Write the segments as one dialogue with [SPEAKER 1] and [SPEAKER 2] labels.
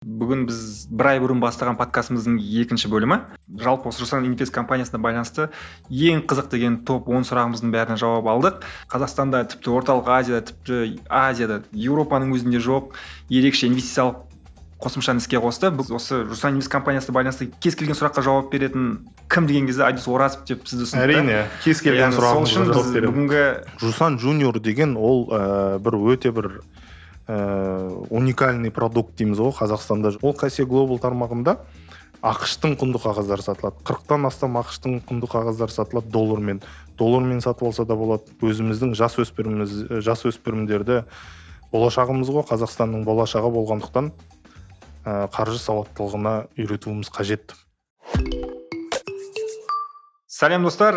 [SPEAKER 1] Бүгін біз бір ай бұрын бастаған подкастымыздың екінші бөлімі. Жалпы осы Жусан Инвест компаниясына байланысты ең қызық деген топ 10 сұрағымыздың бәріне жауап алдық. Қазақстанда, тіпті Орталық Азияда, тіпті Азияда, Еуропаның өзінде жоқ ерекше инвестициялық қосымшаны іске қосты. Біз осы Жусан Инвест компаниясына байланысты кез келген сұраққа жауап беретін кім деген кезде Айдос Оразов деп сізді ұсындық.
[SPEAKER 2] Әрине, кез келген
[SPEAKER 1] сол
[SPEAKER 2] сұрағыңызға
[SPEAKER 1] үшін
[SPEAKER 2] жауап
[SPEAKER 1] біз
[SPEAKER 2] беремін.
[SPEAKER 1] Бүгінгі
[SPEAKER 2] Жусан Джуниор деген ол бір өте бір уникальный продукт дейміз ғой Қазақстанда. Ол KASE Global тармағында АҚШ-тың құнды қағаздары сатылады. 40-тан астам АҚШ-тың құнды қағаздары сатылады доллармен. Доллармен сатып алса да болады. Өзіміздің жас өспірімдерді, болашағымыз ғой, Қазақстанның болашағы болғандықтан, қаржы сауаттылығына үйретуіміз қажет.
[SPEAKER 1] Сәлем, достар.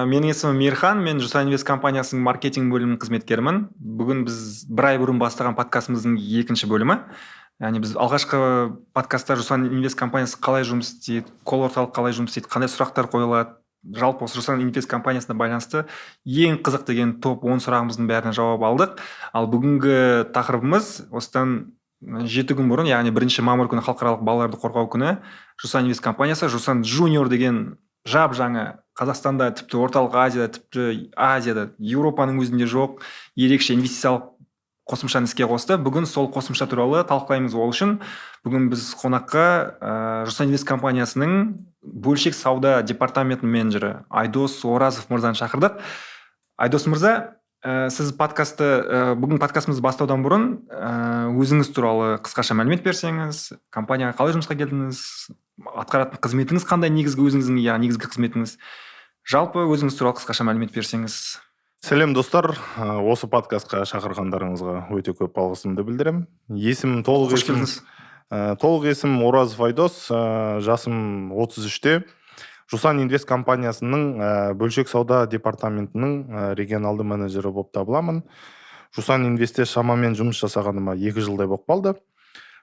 [SPEAKER 1] Менің есімім Мейірхан, мен Жусан Инвест компаниясының маркетинг бөлімінің қызметкерімін. Бүгін біз бір ай бұрын бастаған подкастымыздың екінші бөлімі. Яғни біз алғашқы подкастта Жусан Инвест компаниясы қалай жұмыс істейді, колл орталық қалай жұмыс істейді, қандай сұрақтар қойылады, жалпы осы Жусан Инвест компаниясына байланысты ең қызық деген топ 10 сұрағымыздың бәріне жауап алдық. Ал бүгінгі тақырыбымыз: осыдан 7 күн бұрын, яғни 1 мамыр күні, халықаралық балаларды қорғау күні, Жусан Инвест компаниясы Жусан Джуниор деген жап жаңа, Қазақстанда, тіпті Орталық Азияда, тіпті Азияда, Еуропаның өзінде жоқ ерекше инвестициялық қосымшаны іске қосты. Бүгін сол қосымша туралы талқылаймыз. Ол үшін бүгін біз қонаққа Жусан Инвест компаниясының бөлшек сауда департаментінің менеджері Айдос Оразов мырзаны шақырдық. Айдос мырза, сіз подкастты бүгін подкастымызды бастаудан бұрын өзіңіз туралы қысқаша мәлімет берсеңіз, компанияға қалай жұмысқа келдіңіз, атқаратын қызметіңіз қандай, негізгі өзіңіздің, иә, негізгі қызметіңіз, жалпы өзіңіз туралы қысқаша мәлімет берсеңіз.
[SPEAKER 2] Сәлем, достар. Осы подкастқа шақырғандарыңызға өте көп алғысымды білдіремін. Есімім толық
[SPEAKER 1] Қош
[SPEAKER 2] есім
[SPEAKER 1] келдіңіз.
[SPEAKER 2] Толық есімім Оразов Айдос, жасым 33-те. Жусан Инвест компаниясының бөлшек сауда департаментінің регионалды менеджері болып табыламын. Жусан Инвестте шамамен жұмыс жасағаныма 2 жылдай болып қалды.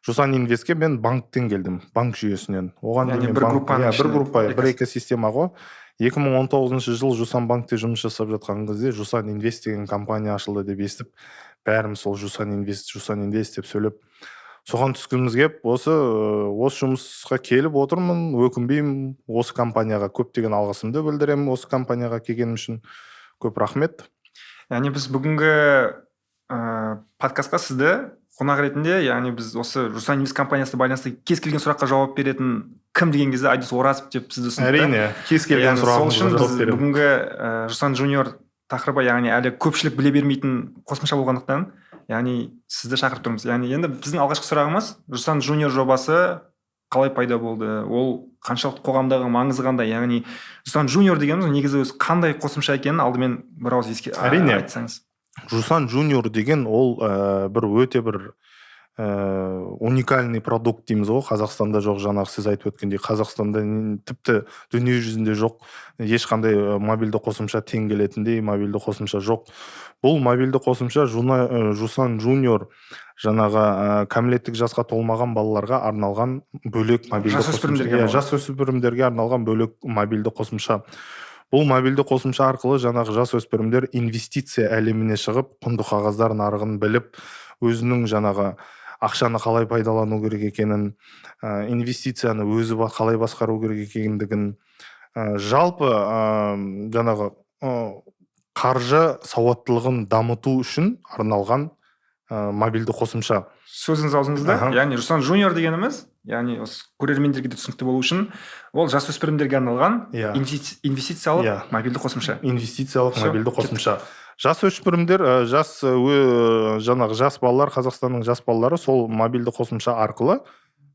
[SPEAKER 2] Жусан Инвестке мен банктен келдім, банк жүйесінен. Оған
[SPEAKER 1] Яғни
[SPEAKER 2] дейін мен
[SPEAKER 1] бір
[SPEAKER 2] банк-
[SPEAKER 1] группаның
[SPEAKER 2] иә, бір
[SPEAKER 1] ішінде.
[SPEAKER 2] группа, бір экосистема ғой. 2019 жыл Жусан банкте жұмыс жасап жатқан кезде Жусан Инвест деген компания ашылды деп естіп, бәріміз сол Жусан Инвест, Жусан Инвест деп сөйлеп, соған түскіміз келіп, осы жұмысқа келіп отырмын. Өкінбеймін. Осы компанияға көптеген алғысымды білдіремін. Осы компанияға келгенім үшін көп рахмет.
[SPEAKER 1] Яғни біз бүгінгі подкастқа сізді қонақ ретінде, яғни біз осы Жусан Инвест компаниясына байланысты кез келген сұраққа жауап беретін кім деген кезде Айдос Оразов деп сізді ұсындық та.
[SPEAKER 2] Әрине, кез келген
[SPEAKER 1] Яғни сол үшін
[SPEAKER 2] сұрағыңызға жауап
[SPEAKER 1] біз
[SPEAKER 2] беремін.
[SPEAKER 1] бүгінгі Жусан Джуниор тақырыбы, яғни әлі көпшілік біле бермейтін қосымша болғандықтан, яғни сізді шақырып тұрмыз. Яғни енді біздің алғашқы сұрағымыз: Жусан Джуниор жобасы қалай пайда болды, ол қаншалықты қоғамдағы маңызы қандай? Яғни Жусан Джуниор дегеніміз негізі өзі қандай қосымша екенін алдымен бір ауыз еске
[SPEAKER 2] Әрине.
[SPEAKER 1] айтсаңыз.
[SPEAKER 2] Жусан Джуниор деген ол бір өте бір уникальный продукт дейміз ғой. Қазақстанда жоқ, жаңағы сіз айтып өткендей, Қазақстанда, тіпті дүние жүзінде жоқ ешқандай мобильді қосымша, тең келетіндей мобильді қосымша жоқ. Бұл мобильді қосымша Жусан Джуниор жаңағы кәмелеттік жасқа толмаған балаларға арналған бөлек мобильді қосымша.
[SPEAKER 1] Жасөспірімдерге
[SPEAKER 2] Иә,
[SPEAKER 1] арналған.
[SPEAKER 2] жасөспірімдерге арналған бөлек мобильді қосымша. Бұл мобильді қосымша арқылы жаңағы жасөспірімдер инвестиция әлеміне шығып, құнды қағаздар нарығын біліп, өзінің жаңағы ақшаны қалай пайдалану керек екенін, инвестицияны өзі қалай басқару керек екендігін, жалпы жаңағы қаржы сауаттылығын дамыту үшін арналған мобильді қосымша.
[SPEAKER 1] Сөзіңіз аузыңызда. Яғни Жусан Джуниор дегеніміз, яғни осы көрермендерге де түсінікті болу үшін, ол жасөспірімдерге арналған инвестициялық мобильді қосымша.
[SPEAKER 2] Инвестициялық
[SPEAKER 1] Всё,
[SPEAKER 2] мобильді
[SPEAKER 1] кеттік.
[SPEAKER 2] қосымша. Жасөспірімдер, жаңағы жас балалар, Қазақстанның жас балалары сол мобильді қосымша арқылы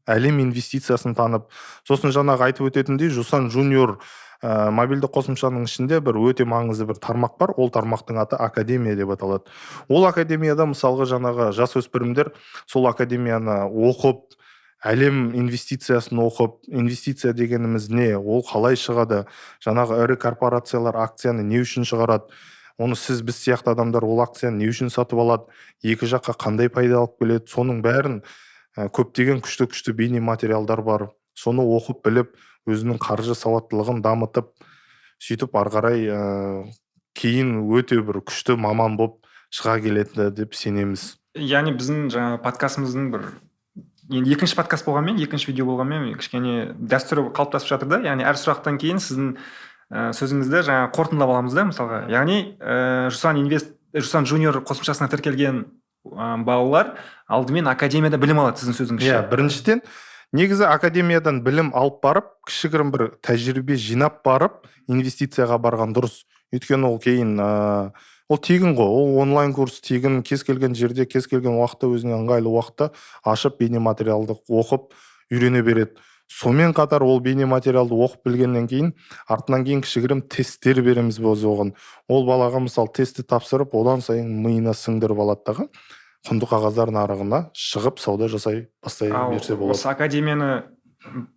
[SPEAKER 2] әлем инвестициясын танып, сосын жаңағы айтып өтетіндей, Жусан Джуниор мобильді қосымшаның ішінде бір өте маңызды бір тармақ бар. Ол тармақтың аты «Академия» деп аталады. Ол академияда, мысалға, жаңағы жасөспірімдер сол академияны оқып, әлем инвестициясын оқып, инвестиция дегеніміз не, ол қалай шығады, жаңағы ірі корпорациялар акцияны не үшін шығарады, оны сіз, біз сияқты адамдар ол акцияны не үшін сатып алады, екі жаққа қандай пайда алып келеді, соның бәрін көптеген күшті күшті бейне материалдар бар. Соны оқып, біліп, өзінің қаржы сауаттылығын дамытып, сөйтіп ары қарай кейін өте бір күшті маман болып шыға келеді деп сенеміз.
[SPEAKER 1] Яғни біздің жаңағы подкастымыздың бір Енді екінші подкаст болғанмен, екінші видео болғанмен, кішкене дәстүр қалыптасып жатыр да. Яғни әр сұрақтан кейін сіздің сөзіңізді жаңа қорытындылап аламыз да. Мысалға, яғни Жусан Инвест, Жусан Джуниор қосымшасына тіркелген балалар алдымен академияда білім алады, сіздің сөзіңізше.
[SPEAKER 2] Иә, біріншіден, негізі академиядан білім алып барып, кішігірім бір тәжірибе жинап барып, инвестицияға барған дұрыс. Өйткені ол кейін ол тегін ғой, ол онлайн курс тегін, кез келген жерде, кез келген уақытта, өзіне ыңғайлы уақытта ашып, бейнематериалды оқып үйрене береді. Сонымен қатар ол бейнематериалды оқып білгеннен кейін, артынан кейін кішігірім тесттер береміз біз оған. Ол балаға, мысалы, тестті тапсырып, одан сайын миына сіңдіріп алады дағы, құнды қағаздар нарығына шығып, сауда жасай бастай
[SPEAKER 1] Ал
[SPEAKER 2] берсе болады.
[SPEAKER 1] осы академияны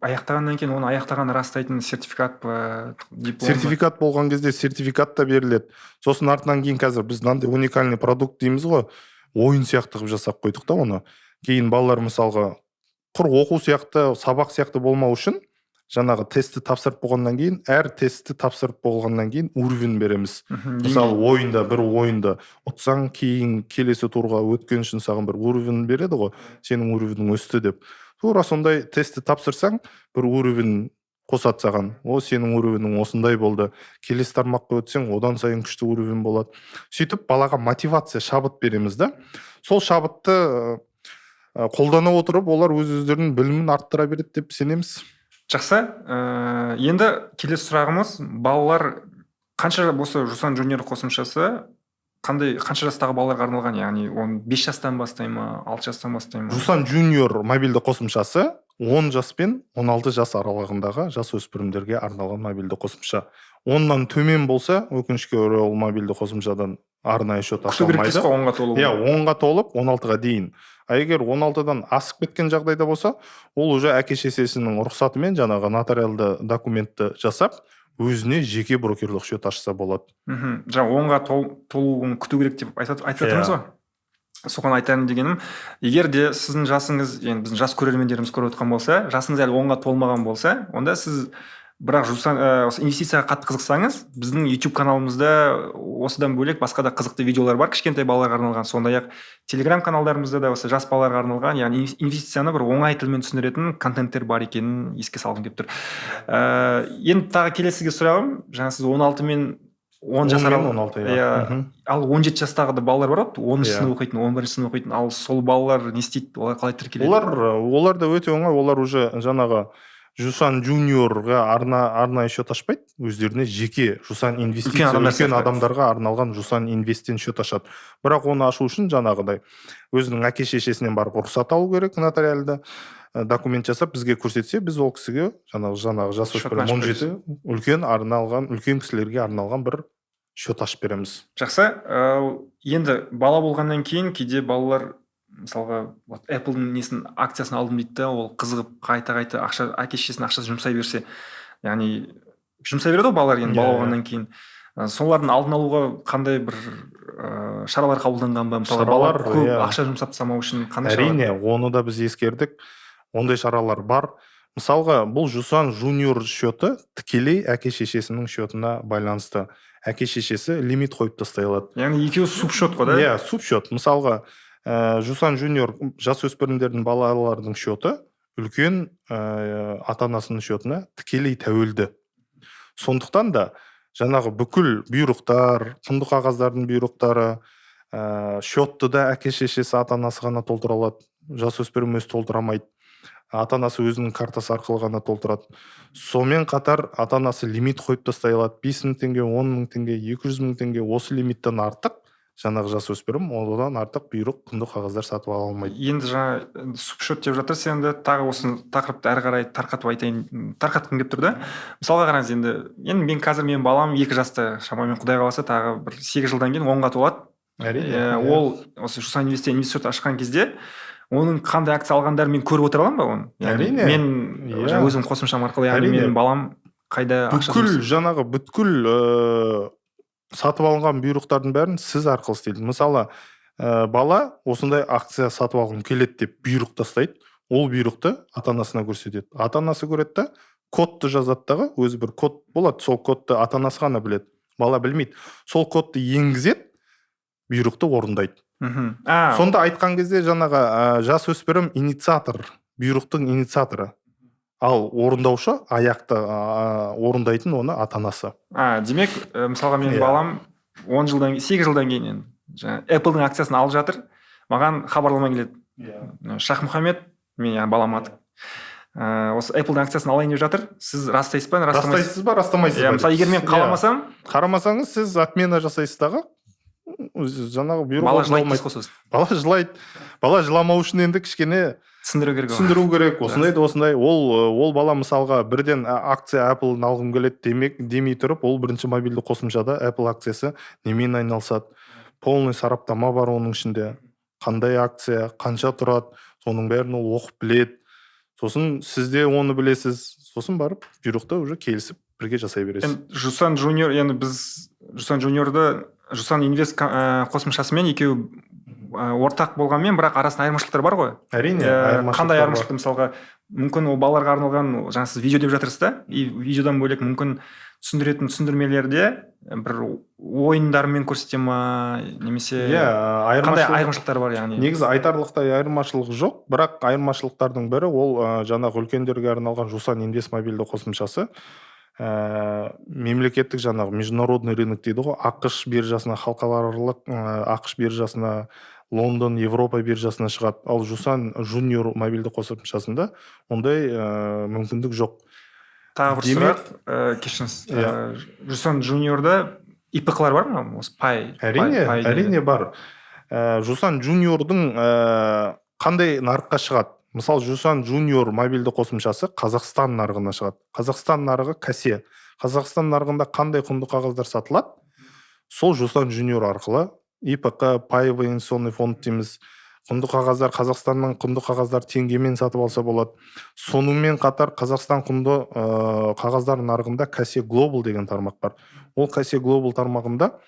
[SPEAKER 1] аяқтағаннан кейін оны аяқтағанын растайтын сертификат па, диплом ба?
[SPEAKER 2] Сертификат болған кезде сертификат та беріледі. Сосын артынан кейін қазір біз мынандай уникальный продукт дейміз ғой, ойын сияқты қылып жасап қойдық та. Оны кейін балалар, мысалға, құр оқу сияқты, сабақ сияқты болмау үшін, жаңағы тестті тапсырып болғаннан кейін, әр тестті тапсырып болғаннан кейін уровень береміз. Мысалы, ойында, бір ойында ұтсаң, кейін келесі турға өткен үшін саған бір уровень береді ғой, сенің уровенің өсті деп. Тура сондай тестті тапсырсаң, бір уровень қосады саған: о, сенің уровенің осындай болды. Келесі тармаққа өтсең, одан сайын күшті уровень болады. Сөйтіп балаға мотивация, шабыт береміз да. Сол шабытты қолдана отырып, олар өз өздерінің білімін арттыра береді деп сенеміз.
[SPEAKER 1] Жақсы. Енді келесі сұрағымыз: балалар қанша, осы Жусан Джуниор қосымшасы қандай, қанша жастағы балаларға арналған? Яғни он 5 жастан бастай ма, 6 жастан бастай ма?
[SPEAKER 2] Жусан Джуниор мобильді қосымшасы 10 жас пен 16 жас аралығындағы жас өспірімдерге арналған мобильді қосымша. 10-нан төмен болса, өкінішке орай, ол мобильді қосымшадан арнайы счет аша
[SPEAKER 1] Күту керек
[SPEAKER 2] алмайды.
[SPEAKER 1] дейсіз ғой 10-ға толу.
[SPEAKER 2] Иә, 10-ға толып, 16-ға дейін. А егер 16-дан асып кеткен жағдайда болса, ол уже әке шешесінің рұқсатымен жаңағы нотариалды документті жасап, өзіне жеке брокерлік счет ашса болады.
[SPEAKER 1] Жаңа 10-ға толуын күту керек деп айтып жатырмыз ғой. Соған айтайын дегенім, егер де сіздің жасыңыз, енді біздің жас көрермендеріміз көріп отқан болса, жасыңыз әлі 10-ға толмаған болса, онда сіз бірақ Жусан осы инвестицияға қатты қызықсаңыз, біздің YouTube каналымызда осыдан бөлек басқа да қызықты видеолар бар кішкентай балаларға арналған. Сондай ақ Телеграм каналдарымызда да осы жас балаларға арналған, яғни инвестицияны бір оңай тілмен түсіндіретін контенттер бар екенін еске салғым келіп тұр. Енді тағы келесіге сұрағым: жаңа сіз 16 мен 10 жас
[SPEAKER 2] 10 мен
[SPEAKER 1] аралығы
[SPEAKER 2] 16, иә.
[SPEAKER 1] Иә. Ал 17 жастағы да балалар бар ғой, 10-шы сынып оқитын, 11-ші сынып оқитын. Ал сол балалар не істейді, олар қалай тіркеледі?
[SPEAKER 2] Олар да өте оңай. Олар уже жаңағы Жусан Джуниорға арнайы счет ашпайды, өздеріне жеке Жусан Инвестиция
[SPEAKER 1] Үлкен адамдар
[SPEAKER 2] үлкен
[SPEAKER 1] сияқты.
[SPEAKER 2] адамдарға арналған Жусан Инвесттен счет ашады. Бірақ оны ашу үшін жаңағыдай өзінің әке шешесінен барып рұқсат алу керек, нотариалды документ жасап, бізге көрсетсе, біз ол кісіге жаңағы
[SPEAKER 1] Счетын
[SPEAKER 2] жасөспірім
[SPEAKER 1] ашып
[SPEAKER 2] 17 үлкен арналған, үлкен кісілерге арналған бір счет ашып береміз.
[SPEAKER 1] Жақсы. Енді бала болғаннан кейін кейде балалар, мысалға, вот Apple'дың несін, акциясын алдым дейді да, ол қызығып, қайта қайта ақша, әке шешесінің ақшасын жұмсай берсе, яғни жұмсай береді ғой балалар енді бала болғаннан кейін. Солардың алдын алуға қандай бір шаралар қабылданған ба? Мысалы, бала
[SPEAKER 2] Шаралар,
[SPEAKER 1] көп
[SPEAKER 2] иә.
[SPEAKER 1] ақша жұмсап тастамау үшін қандай шаралар?
[SPEAKER 2] Әрине, оны да біз ескердік, ондай шаралар бар. Мысалға, бұл Жусан Жуниор счеты тікелей әке шешесінің счетына байланысты. Әке шешесі лимит қойып тастай алады.
[SPEAKER 1] Яғни екеуі субсчет қой да?
[SPEAKER 2] Иә, субсчет. Мысалға, Жусан Жуниор жасөспірімдердің, балалардың счеты үлкен ата анасының счетына тікелей тәуелді. Сондықтан да жаңағы бүкіл бұйрықтар, құнды қағаздардың бұйрықтары, счетты да әке шешесі, ата анасы ғана толтыра алады, жасөспірім өзі толтыра алмайды. Ата анасы өзінің картасы арқылы ғана толтырады. Сонымен қатар ата анасы лимит қойып тастай алады: 5000 теңге, 10 000 теңге, 200 000 теңге. Осы лимиттен артық жаңағы жасөспірім одан артық бұйрық, құнды қағаздар сатып ала алмайды.
[SPEAKER 1] Енді жаңа субсчет деп жатырсыз. Енді тағы осы тақырыпты әрі қарай тарқатып айтайын, тарқатқым келіп тұр да. Мысалға, қараңыз, енді мен қазір, менің балам 2 жаста шамамен, құдай қаласа, тағы бір 8 жылдан кейін 10-ға толады.
[SPEAKER 2] Әрине.
[SPEAKER 1] Ол осы Жусан Инвестте инвестиция ашқан кезде оның қандай акция алғандарын мен көріп отыра аламын ба оны? Яғни
[SPEAKER 2] Әрине.
[SPEAKER 1] мен жаңа өзім қосымшам арқылы, яғни
[SPEAKER 2] Әрине.
[SPEAKER 1] менің балам қайда ақша
[SPEAKER 2] Бүкіл
[SPEAKER 1] жұмсайды?
[SPEAKER 2] жаңағы бүткіл сатып алынған бұйрықтардың бәрін сіз арқылы істейді. Мысалы, бала осындай акция сатып алғым келеді деп бұйрық тастайды. Ол бұйрықты ата анасына көрсетеді. Ата анасы көреді да, кодты жазады дағы, өзі бір код болады, сол кодты ата анасы ғана біледі, бала білмейді. Сол кодты енгізеді, бұйрықты орындайды. Сонда айтқан кезде жаңағы жасөспірім инициатор. бұйрықтың инициаторы, ал орындаушы, аяқты орындайтын оны ата-анасы.
[SPEAKER 1] Демек, мысалға, менің балам 10 жылдан, 8 жылдан кейін енді жаңа Apple'дың акциясын алып жатыр, маған хабарлама келеді: «Шахмұхаммед, мен, яғни балам аты, осы Apple'дың акциясын алайын деп жатыр, сіз растайсыз ба, растамайсыз?»
[SPEAKER 2] Растайсыз ба, растамайсыз
[SPEAKER 1] Иә.
[SPEAKER 2] ба
[SPEAKER 1] Мысалы,
[SPEAKER 2] деп.
[SPEAKER 1] егер мен қаламасам?
[SPEAKER 2] Қарамасаңыз, сіз отмена жасайсыз дағы, жаңағы бұйрық
[SPEAKER 1] Бала жылайды
[SPEAKER 2] орындалмайды.
[SPEAKER 1] дейсіз ғой сосын.
[SPEAKER 2] Бала жылайды. Бала жыламау үшін енді кішкене
[SPEAKER 1] түсіндіру керек оған.
[SPEAKER 2] Түсіндіру керек, осындай да осындай. Ол бала, мысалға, бірден акция Apple-ын алғым келеді демек демей тұрып, ол бірінші мобильді қосымшада Apple акциясы немен айналысады, полный сараптама бар оның ішінде, қандай акция қанша тұрады, соның бәрін ол оқып біледі. Сосын сіз де оны білесіз, сосын барып бұйрықты уже келісіп, бірге жасай бересіз.
[SPEAKER 1] Енді Жусан Джуниор, енді біз Жусан Джуниорды Жусан Инвест қосымшасымен екеуі ортақ болғанмен, бірақ арасында айырмашылықтар бар ғой.
[SPEAKER 2] Әрине, айырмашылықтар
[SPEAKER 1] Қандай
[SPEAKER 2] бар.
[SPEAKER 1] айырмашылық? Мысалға, мүмкін, ол балаларға арналған, жаңа сіз видео деп жатырсыз да, и видеодан бөлек, мүмкін, түсіндіретін түсіндірмелерде бір ойындармен көрсете ма немесе
[SPEAKER 2] Иә.
[SPEAKER 1] қандай
[SPEAKER 2] Айырмашылық
[SPEAKER 1] айырмашылықтар бар, яғни?
[SPEAKER 2] Негізі айтарлықтай айырмашылық жоқ, бірақ айырмашылықтардың бірі ол жаңағы үлкендерге арналған Жусан Инвест мобильді қосымшасы мемлекеттік, жаңағы международный рынок дейді ғой, АҚШ биржасына, халықаралық АҚШ биржасына, Лондон, Европа биржасына шығады. Ал Жусан Жуниор мобильді қосымшасында ондай мүмкіндік жоқ.
[SPEAKER 1] Тағы бір
[SPEAKER 2] Демек-
[SPEAKER 1] сұрақ, кешіріңіз.
[SPEAKER 2] Иә.
[SPEAKER 1] Жусан Джуниорда ИПҚ-лар бар ма, осы пай?
[SPEAKER 2] Әрине.
[SPEAKER 1] Пай.
[SPEAKER 2] Әрине, бар. Жусан Джуниордың қандай нарыққа шығады? Мысалы, Жусан Джуниор мобильді қосымшасы Қазақстан нарығына шығады. Қазақстан нарығы KASE. Қазақстан нарығында қандай құнды қағаздар сатылады, сол Жусан Джуниор арқылы ИПҚ, паевый инвестиционный фонд дейміз, құнды қағаздар, Қазақстанның құнды қағаздар теңгемен сатып алса болады. Сонымен қатар Қазақстан құнды қағаздар нарығында KASE Global деген тармақ бар. Ол KASE Global тармағында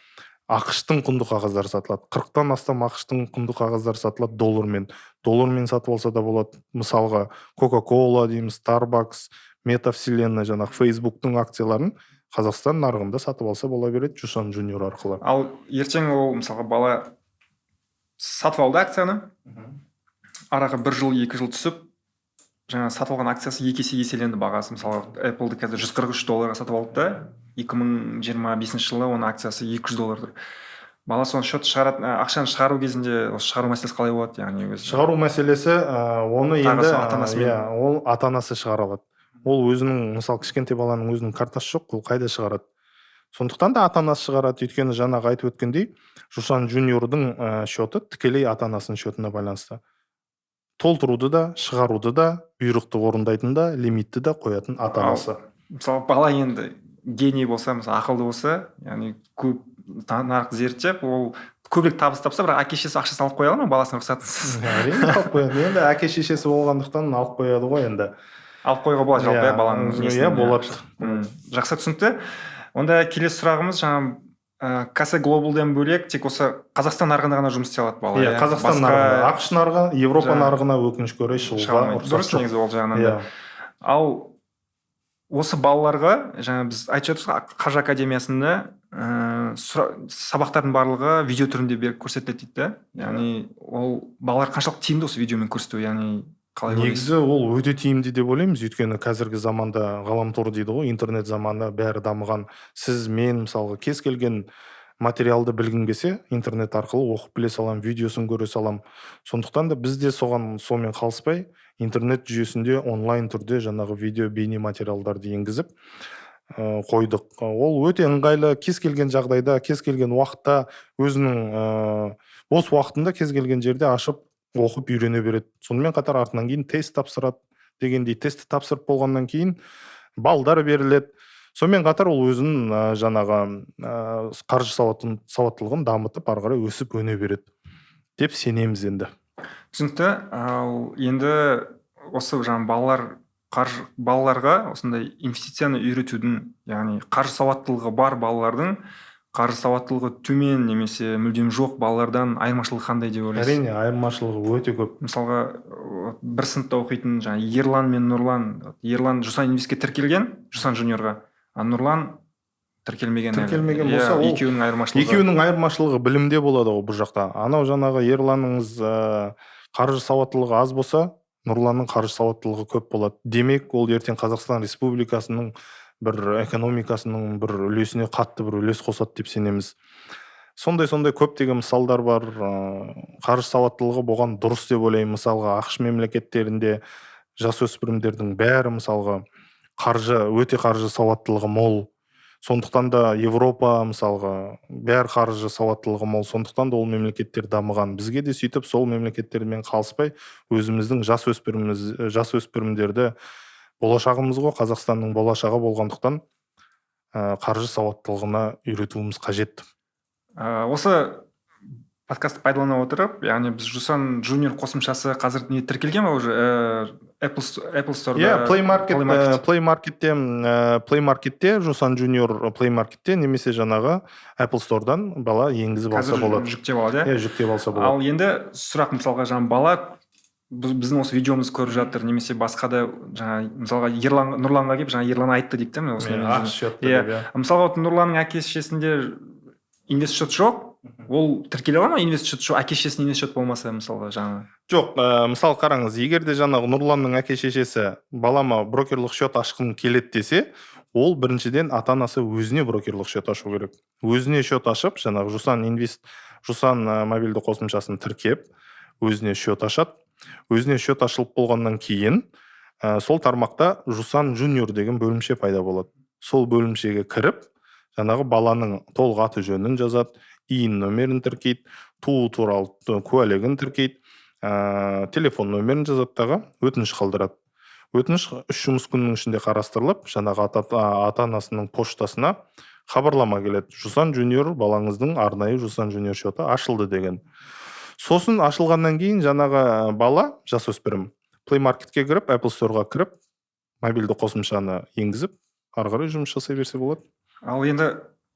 [SPEAKER 2] АҚШ-тың құнды қағаздары сатылады. 40-тан астам АҚШ-тың құнды қағаздары сатылады доллармен. Доллармен сатып алса да болады. Мысалға, Кока Кола дейміз, Starbucks, Метавселенная, жаңағы Фейсбуктың акцияларын Қазақстан нарығында сатып алса бола береді Жусан Джуниор арқылы.
[SPEAKER 1] Ал ертең ол, мысалға, бала сатып алды акцияны, араға бір жыл, 2 жыл түсіп, жаңа сатып алған акциясы екі есе еселенді бағасы. Мысалы, Apple'ды қазір 143 долларға сатып алды да, 2025 жылы оның акциясы 200 доллар тұр. Бала соны счет шығарады, ақшаны шығару кезінде осы шығару мәселесі қалай болады, яғни өзі?
[SPEAKER 2] Шығару мәселесі, оны
[SPEAKER 1] Тағы
[SPEAKER 2] енді
[SPEAKER 1] сол ата-анасымен.
[SPEAKER 2] Иә, ол ата анасы шығара алады. Ол өзінің, мысалы, кішкентай баланың өзінің картасы жоқ, ол қайда шығарады? Сондықтан да ата анасы шығарады, өйткені жаңағы айтып өткендей, Жусан Джуниордың счеты тікелей ата анасының счетына байланысты. Толтыруды да, шығаруды да, бұйрықты орындайтын да, лимитті де қоятын ата анасы.
[SPEAKER 1] Мысалы, бала енді гений болса, мысалы, ақылды болса, яғни көп нарықты зерттеп, ол көбірек табыс тапса, бірақ әке шешесі ақша салып қоя ала ма баласының рұқсатынсыз?
[SPEAKER 2] Әрине, салып қояды. Енді әке шешесі болғандықтан алып қояды ғой енді.
[SPEAKER 1] Алып қоюға болады жалпы, иә, баланың несін,
[SPEAKER 2] Иә, болады.
[SPEAKER 1] Жақсы, түсінікті. Онда келесі сұрағымыз: жаңа KASE Global-дан бөлек тек осы Қазақстан нарығында ғана жұмыс істей алады бала?
[SPEAKER 2] Иә, Қазақстан
[SPEAKER 1] Басқа
[SPEAKER 2] нарығында. АҚШ нарығы, Европа нарығына, өкінішке орай,
[SPEAKER 1] шыға
[SPEAKER 2] шығуға
[SPEAKER 1] алмайды.
[SPEAKER 2] рұқсат
[SPEAKER 1] Дұрыс
[SPEAKER 2] жоқ.
[SPEAKER 1] негізі ол жағынан да. Ал осы балаларға жаңа біз айтып жатырмыз ғой, қаржы академиясында сабақтардың барлығы видео түрінде беріп көрсетіледі дейді да. Яғни ол балалар қаншалықты тиімді осы видеомен көрсету, яғни қалай ойлайсыз?
[SPEAKER 2] Негізі ол өте тиімді деп ойлаймыз, өйткені қазіргі заманда ғаламтор дейді ғой, интернет заманы, бәрі дамыған. Сіз, мен, мысалға, кез келген материалды білгім келсе, интернет арқылы оқып біле саламын, видеосын көре саламын. Сондықтан да біз де соған, сонымен қалыспай, интернет жүйесінде онлайн түрде жаңағы видео, бейне материалдарды енгізіп қойдық. Ол өте ыңғайлы. Кез келген жағдайда, кез келген уақытта, өзінің бос уақытында кез келген жерде ашып, оқып үйрене береді. Сонымен қатар артынан кейін тест тапсырады дегендей, тестті тапсырып болғаннан кейін балдар беріледі. Сонымен қатар ол өзінің жаңағы қаржы сауаттылығын дамытып, ары қарай өсіп өне береді деп сенеміз енді.
[SPEAKER 1] Түсінікті. Ал енді осы жаңа балалар, қаржы, балаларға осындай инвестицияны үйретудің, яғни қаржы сауаттылығы бар балалардың қаржы сауаттылығы төмен немесе мүлдем жоқ балалардан айырмашылығы қандай деп ойлайсыз?
[SPEAKER 2] Әрине, айырмашылығы өте көп.
[SPEAKER 1] Мысалға, бір сыныпта оқитын жаңа Ерлан мен Нұрлан. Ерлан Жусан Инвестке тіркелген, Жусан Жуниорға, а Нұрлан тіркелмеген әлі.
[SPEAKER 2] Тіркелмеген
[SPEAKER 1] Иә,
[SPEAKER 2] болса, ол
[SPEAKER 1] екеуінің айырмашылығы.
[SPEAKER 2] Екеуінің айырмашылығы білімде болады ғой бұл жақта. Анау жаңағы Ерланыңыз қаржы сауаттылығы аз болса Нұрланның қаржы сауаттылығы көп болады. Демек, ол ертең Қазақстан Республикасының бір экономикасының бір үлесіне қатты бір үлес қосады деп сенеміз. Сондай көптеген мысалдар бар. Қаржы сауаттылығы болған дұрыс деп ойлаймын. Мысалға, АҚШ мемлекеттерінде жасөспірімдердің бәрі мысалға қаржы, өте қаржы сауаттылығы мол. Сондықтан да Европа мысалға бәрі қаржы сауаттылығы мол, сондықтан да ол мемлекеттер дамыған. Бізге де сөйтіп сол мемлекеттермен қалыспай өзіміздің жас өспірімдерді, болашағымыз ғой, Қазақстанның болашағы болғандықтан қаржы сауаттылығына үйретуіміз қажет.
[SPEAKER 1] Осы подкастты пайдалана отырып, яғни біз Жусан Junior қосымшасы қазір не тіркелген ба уже Apple Store'да?
[SPEAKER 2] Иә, Play Marketте Жусан Junior Play Marketте немесе жаңағы Apple Store'дан бала енгізіп алса болады.
[SPEAKER 1] Жүктеп алады,
[SPEAKER 2] иә? Жүктеп алса болады.
[SPEAKER 1] Ал енді сұрақ, мысалға, жаңа бала біздің осы видеомызды көріп жатыр, немесе басқа да жаңа мысалға Ерлан, Нұрланға келіп, жаңа Ерлан айтты дейді да,
[SPEAKER 2] осыны. Иә.
[SPEAKER 1] Мысалға, Нұрланның әке шешесінде инвест счет жоқ, ол тіркеле ала ма инвест счет, әке шешесінде инвест счет болмаса, мысалға, жаңа?
[SPEAKER 2] Жоқ, мысалы қараңыз, егер де жаңағы Нұрланның әке шешесі балама брокерлық счет ашқым келеді десе, ол біріншіден ата анасы өзіне брокерлық счет ашу керек. Өзіне счет ашып, жаңағы Жусан Инвест, Жусан мобильді қосымшасын тіркеп, өзіне счет ашады. Өзіне счет ашылып болғаннан кейін сол тармақта Жусан Junior деген бөлімше пайда болады. Сол бөлімшеге кіріп, жаңағы баланың толық аты жөнін жазады, ИИН нөмірін тіркейді, туу туралы куәлігін тіркейді, телефон нөмірін жазады дағы өтініш қалдырады. Өтініш 3 жұмыс күнінің ішінде қарастырылып, жаңағы ата-анасының поштасына хабарлама келеді. Жусан Junior, балаңыздың арнайы Жусан Junior счеты ашылды деген. Сосын ашылғаннан кейін жаңағы бала, жасөспірім, Play Marketке кіріп, Apple Store'ға кіріп, мобильді қосымшаны енгізіп, ары қарай жұмыс жасай берсе болады.
[SPEAKER 1] Ал енді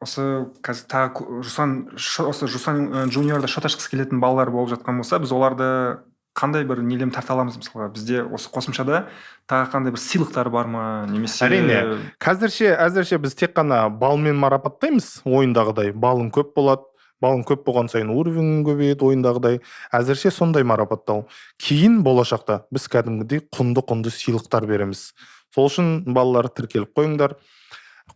[SPEAKER 1] осы қазір тағы Жусан, осы Жусан Juniorда счет ашқысы келетін балалар болып жатқан болса, біз оларды қандай бір нелермен тарта аламыз? Мысалға, бізде осы қосымшада тағы қандай бір сыйлықтар бар ма, немесе?
[SPEAKER 2] Әрине, қазірше әзірше біз тек қана балмен марапаттаймыз. Ойындағыдай балың көп болады, балың көп болған сайын уровень көбейеді, ойындағыдай. Әзірше сондай марапаттау. Кейін болашақта біз кәдімгідей құнды сыйлықтар береміз. Сол үшін балалар, тіркеліп қойыңдар.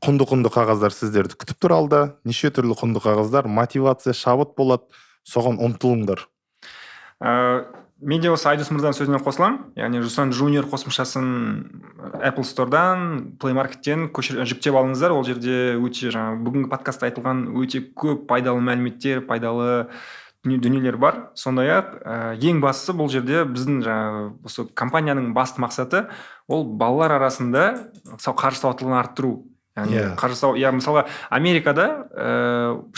[SPEAKER 2] Құнды қағаздар сіздерді күтіп тұр алда. Неше түрлі құнды қағаздар, мотивация, шабыт болады, соған ұмтылыңдар.
[SPEAKER 1] Мен де осы Айдос мырзаның сөзіне қосыламын. Яғни Жусан Junior қосымшасын Apple Store'дан, Play Market'тен жүктеп алыңыздар. Ол жерде өте жаңа бүгінгі подкастта айтылған өте көп пайдалы мәліметтер, пайдалы дүниелер бар. Сондай-ақ ең бастысы бұл жерде біздің жаңағы осы компанияның басты мақсаты ол балалар арасында қаржы сауаттылығын арттыру. Яғни қаржы мысалға, Америкада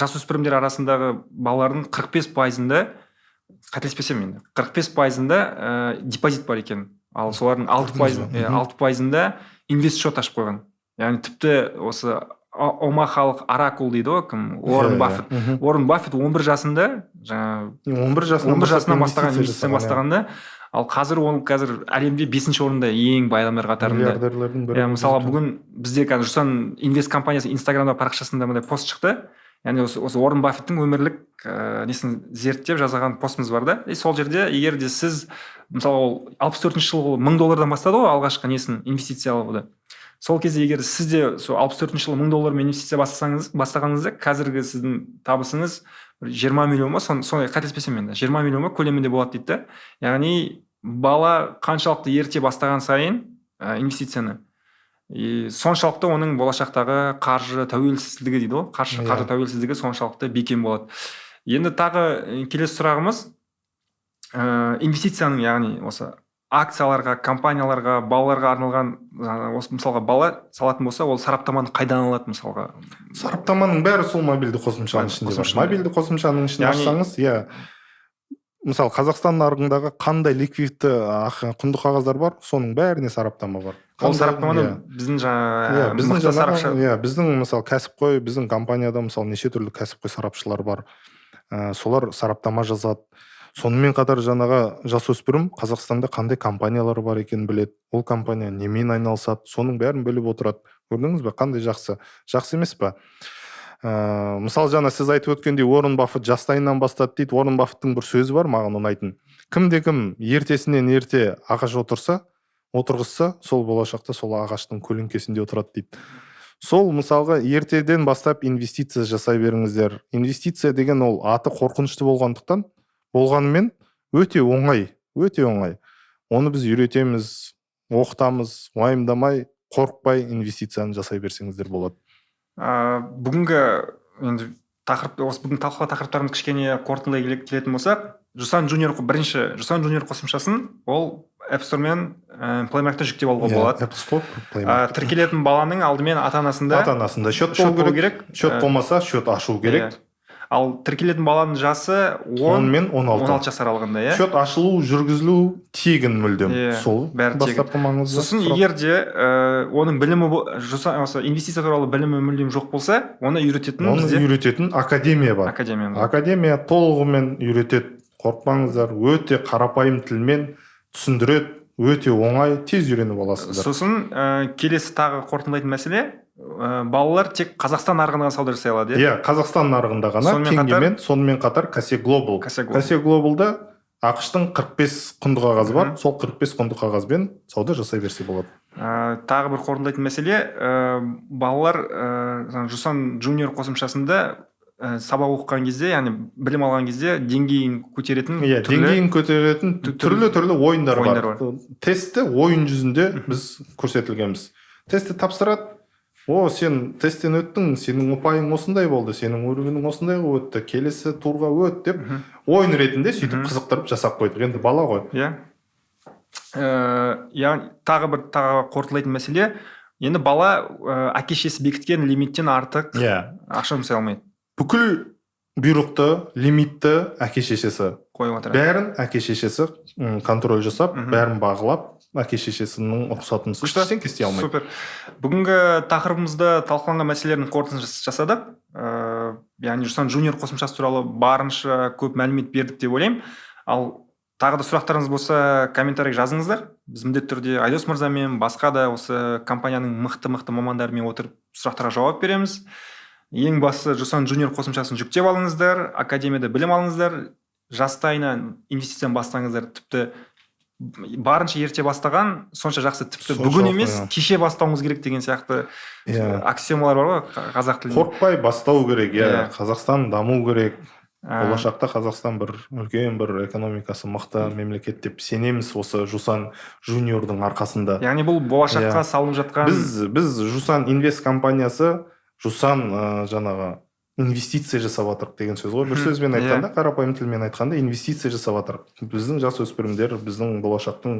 [SPEAKER 1] жасөспірімдер арасындағы балалардың 45%-ында, қателеспесем енді, 45%-ында депозит бар екен. Ал солардың 6%-ында инвест счет ашып қойған. Яғни тіпті осы омахалық оракул дейді ғой, кім? Уоррен Баффет. Уоррен Баффет 11 жасында жаңа
[SPEAKER 2] 11
[SPEAKER 1] жасынан бастаған, инвестицияны бастағанда, ал қазір ол қазір әлемде 5-ші орында ең бай адамдар қатарында.
[SPEAKER 2] Миллиардерлердің бірі.
[SPEAKER 1] Мысалы, бүгін бізде қазір Жусан Инвест компаниясы Инстаграмда парақшасында мындай пост шықты. Яғни осы Уоррен Баффеттің өмірлік несін зерттеп жазған постымыз бар да. И сол жерде егер де сіз, мысалы, ол 64-ші жылы $1000 бастады ғой алғашқы несін, инвестиция алуды. Сол кезде егер сіз де сол 64-ші жылы $1000 инвестиция бастағаныңызда, қазіргі сіздің табысыңыз 20 миллион ба, сондай, қателеспесем енді, 20 миллион ба көлемінде болады дейді да. Яғни бала қаншалықты ерте бастаған сайын инвестицияны, и соншалықты оның болашақтағы қаржы тәуелсіздігі дейді ғой, қаржы тәуелсіздігі соншалықты бекем болады. Енді тағы келесі сұрағымыз, инвестицияның, яғни осы акцияларға, компанияларға, балаларға арналған, осы мысалға бала салатын болса, ол сараптаманы қайдан алады мысалға?
[SPEAKER 2] Сараптаманың бәрі сол мобильді қосымшаның ішінде бар. Мобильді қосымшаның ішін ашсаңыз, иә, мысалы, Қазақстан нарығындағы қандай ликвидті құнды қағаздар бар, соның бәріне сараптама бар.
[SPEAKER 1] Ол сараптаманы біздің жаңа мықты сарапшы.
[SPEAKER 2] Иә, біздің мысалы кәсіпқой, біздің компанияда мысалы неше түрлі кәсіпқой сарапшылар бар. Солар сараптама жазады. Сонымен қатар жаңағы жасөспірім Қазақстанда қандай компаниялар бар екенін біледі, ол компания немен айналысады, соның бәрін біліп отырады. Көрдіңіз бе, қандай жақсы? Жақсы емес па? Мысалы, жаңа сіз айтып өткендей, Уоррен Баффет жастайынан бастады дейді. Уоррен Баффеттің бір сөзі бар маған ұнайтын: кімде кім ертесінен ерте ағаш отырғызса, сол болашақта сол ағаштың көлеңкесінде отырады дейді. Сол, мысалға, ертеден бастап инвестиция жасай беріңіздер. Инвестиция деген ол аты қорқынышты болғандықтан, болғанымен, өте оңай, өте оңай. Оны біз үйретеміз, оқытамыз. Уайымдамай, қорықпай инвестицияны жасай берсеңіздер болады.
[SPEAKER 1] Бүгінгі енді тақырып, осы бүгін талқылау тақырыптарымыз, кішкене қорытындылай келетін болсақ, Жусан Джуниор, бірінші Жусан Джуниор қосымшасын ол App Store мен Play Market жүктеп алуға болады.
[SPEAKER 2] Apple Store, Play Market.
[SPEAKER 1] Тіркелетін баланың алдымен ата анасында
[SPEAKER 2] ата анасында счет
[SPEAKER 1] счет
[SPEAKER 2] болу
[SPEAKER 1] болу
[SPEAKER 2] керек.
[SPEAKER 1] керек.
[SPEAKER 2] Счет болмаса, счет ашу керек.
[SPEAKER 1] Иә. Ал тіркелетін баланың жасы 10
[SPEAKER 2] 10 мен 16.
[SPEAKER 1] 16 жас аралығында, иә.
[SPEAKER 2] Счет ашылу, жүргізілу тегін мүлдем.
[SPEAKER 1] Иә,
[SPEAKER 2] сол
[SPEAKER 1] бәрі тегін.
[SPEAKER 2] бастапқы маңызды
[SPEAKER 1] Сосын
[SPEAKER 2] сұрақ.
[SPEAKER 1] егер де оның білімі осы инвестиция туралы білімі мүлдем жоқ болса, оны үйрететін
[SPEAKER 2] Оны
[SPEAKER 1] бізде
[SPEAKER 2] үйрететін академия бар.
[SPEAKER 1] Академия бар.
[SPEAKER 2] Академия толығымен үйретеді, қорықпаңыздар. Өте қарапайым тілмен түсіндіреді, өте оңай, тез үйреніп аласыздар.
[SPEAKER 1] Сосын келесі тағы қорытындылайтын мәселе, балалар тек Қазақстан нарығында ғана сауда жасай алады, иә?
[SPEAKER 2] Иә, Қазақстан нарығында ғана.
[SPEAKER 1] Сонымен қатар-
[SPEAKER 2] Теңгемен. Сонымен қатар KASE Global.
[SPEAKER 1] KASE Global.
[SPEAKER 2] KASE Global-да АҚШ-тың 45 құнды қағазы бар. Сол 45 құнды қағазбен сауда жасай берсе болады.
[SPEAKER 1] Тағы бір қорытындылайтын мәселе, балалар жаңа Жусан Джуниор қосымшасында сабақ оқыған кезде, яғни білім алған кезде деңгейін көтеретін түрлі
[SPEAKER 2] Деңгейін көтеретін түрлі түрлі ойындар
[SPEAKER 1] ойындар
[SPEAKER 2] бар. Тестті ойын жүзінде біз көрсетілгенбіз. Тестті тапсырады: о, сен тесттен өттің, сенің ұпайың осындай болды, сенің уровенің осындай өтті, келесі турға өт деп, ойын ретінде сөйтіп қызықтырып жасап қойдық. Енді бала ғой.
[SPEAKER 1] Иә, яғни тағы бір, тағы қорытындылайтын мәселе, енді бала әке шешесі бекіткен лимиттен артық ақша жұмсай алмайды.
[SPEAKER 2] Бүкіл бұйрықты, лимитті әке шешесі
[SPEAKER 1] қойып отырады.
[SPEAKER 2] Бәрін әке шешесі контроль жасап, бәрін бағалап, әке шешесінің рұқсатынсыз ештеңе істей алмайды.
[SPEAKER 1] Супер. Бүгінгі тақырыбымызда талқыланған мәселелердің қорытындысын жасадық. Яғни Жусан Джуниор қосымшасы туралы барынша көп мәлімет бердік деп ойлаймын. Ал тағы да сұрақтарыңыз болса, комментарий жазыңыздар. Біз міндетті түрде Айдос мырзамен, басқа да осы компанияның мықты мықты мамандарымен отырып, сұрақтарға жауап береміз. Ең бастысы, Жусан Джуниор қосымшасын жүктеп алыңыздар, академияда білім алыңыздар, жастайынан инвестицияны бастаңыздар. Тіпті барынша ерте бастаған сонша жақсы, тіпті
[SPEAKER 2] Соншалықты,
[SPEAKER 1] бүгін емес, кеше бастауыңыз керек деген сияқты аксиомалар бар ғой қазақ тілінде.
[SPEAKER 2] Қорықпай бастау керек, иә. Қазақстан даму керек. Болашақта Қазақстан бір үлкен, бір экономикасы мықты мемлекет деп сенеміз осы Жусан Жуниордың арқасында.
[SPEAKER 1] Яғни бұл болашаққа салынып жатқан
[SPEAKER 2] Біз Жусан Инвест компаниясы, Жусан жаңағы инвестиция жасап жатырық деген сөз ғой бір сөзбен айтқанда, қарапайым тілмен айтқанда, инвестиция жасап жатырық. Біздің жас өспірімдер біздің болашақтың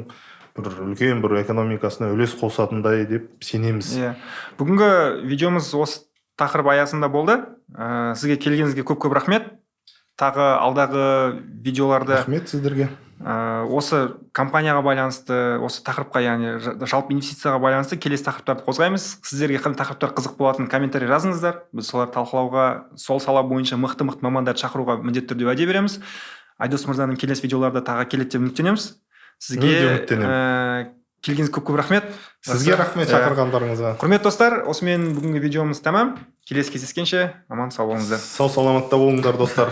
[SPEAKER 2] бір үлкен бір экономикасына үлес қосатындай деп сенеміз.
[SPEAKER 1] Иә, бүгінгі видеомыз осы тақырып аясында болды. Сізге келгеніңізге көп көп рахмет. Тағы алдағы видеоларда
[SPEAKER 2] Рахмет сіздерге.
[SPEAKER 1] Осы компанияға байланысты, осы тақырыпқа, яғни жалпы инвестицияға байланысты келесі тақырыптарды қозғаймыз. Сіздерге қандай тақырыптар қызық болатынын комментарий жазыңыздар. Біз соларды талқылауға, сол сала бойынша мықты мықты мамандарды шақыруға міндетті түрде уәде береміз. Айдос мырзаның келесі видеоларда тағы келеді деп үміттенеміз. Сізге
[SPEAKER 2] Мен де үміттенемін.
[SPEAKER 1] Келгеніңізге көп көп рахмет.
[SPEAKER 2] Сізге рахмет шақырғандарыңызға.
[SPEAKER 1] Құрметті достар, осымен бүгінгі видеомыз тәмам. Келесі кездескенше аман сау болыңыздар.
[SPEAKER 2] Сау саламатта болыңдар, достар.